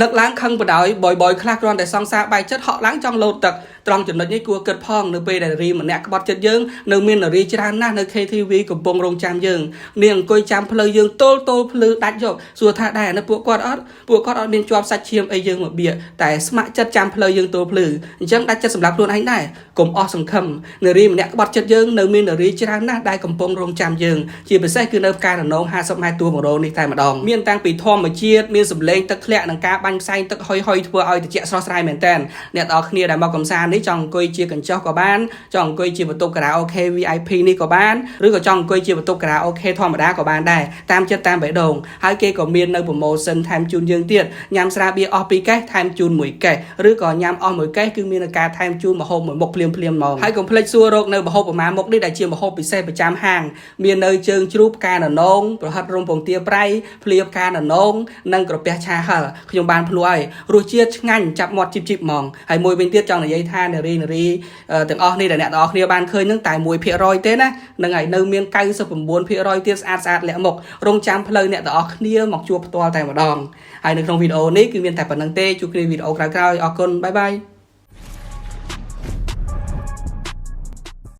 នឹកឡើងខឹងបដ ாய் បយបយខ្លះគ្រាន់តែសង្សារបែកចិត្តហក់ឡើងចង់លោតទឹកត្រង់ចំណុចនេះគួរគិតផងនៅពេលដែលនារីម្នាក់ក្បត់ចិត្តយើងនៅមាននារីច្រើនណាស់នៅ KTV កំពុងរងចាំយើងនាងអង្គុយចាំផ្លូវយើងទល់ទល់ភ្លឺដាច់យកសួរថាដែរនៅពួកគាត់អត់ពួកគាត់អត់មានជាប់សាច់ឈាមអីយើងមកបៀកតែស្ម័គ្រចិត្តចាំផ្លូវយើងទល់ភ្លឺអញ្ចឹងដាច់ចិត្តសម្រាប់ខ្លួនឯងដែរកុំអស់សង្ឃឹមនារីម្នាក់ក្បត់ចិត្តយើងនៅមាននារីច្រើនណាស់ដែលកំពុងរងចាំយើងជាពិសេសគឺនៅផ្កាយរណង50ម៉ែត្រទួល100នេះតែម្ដងមានតាំងពីធម្មជាតិមានសម្លេងទឹកធ្លាក់និងការបាញ់ផ្សែងទឹកហុយហុយធ្វើឲ្យត្រជាក់ស្រស់ស្រាយមែនតើអ្នកទាំងអស់គ្នាដែលមកកំសាន្តនេះចង់អង្គុយជាកញ្ចុះក៏បានចង់អង្គុយជាបន្ទប់ខារ៉ាអូខេ VIP នេះក៏បានឬក៏ចង់អង្គុយជាបន្ទប់ខារ៉ាអូខេធម្មតាក៏បានដែរតាមចិត្តតាមបេះដូងហើយគេក៏មាននៅ promotion ថែមជូនយើងទៀតញ៉ាំស្រាបៀរអស់2កេសថែមជូន1កេសឬក៏ញ៉ាំអស់1កេសគឺមានការថែមជូនម្ហូបមួយមុខភ្លាមភ្លាមហ្មងហើយកុំភ្លេចសួររកនៅម្ហូបប្រមាណមុខនេះដែលជាម្ហូបពិសេសប្រចាំហាងមាននៅជើងជ្រូកផ្កាននងប្រហិតរំពងទាប្រៃភ្លាផ្កាននងនិងក្រពះឆាហិលខ្ញុំបានភ្លក់ហើយរសជាតិឆ្ងាញ់ចាប់មាត់ជីបជីបហ្មងហើយមួយវិញទៀតចង់និយាយថានារីនារីទាំងអស់នេះដែលអ្នកទាំងអស់គ្នាបានឃើញនឹងតែ1%ទេណានឹងហើយនៅមាន99%ទៀតស្អាតស្អាតលាក់មុខរងចាំផ្លូវអ្នកទាំងអស់គ្នាមកជួបផ្ទាល់តែម្ដងហើយនៅក្នុងវីដេអូនេះគឺមានតែប៉ុណ្្នឹងទេជួបគ្នាវីដេអូក្រោយៗអរគុណ bye bye.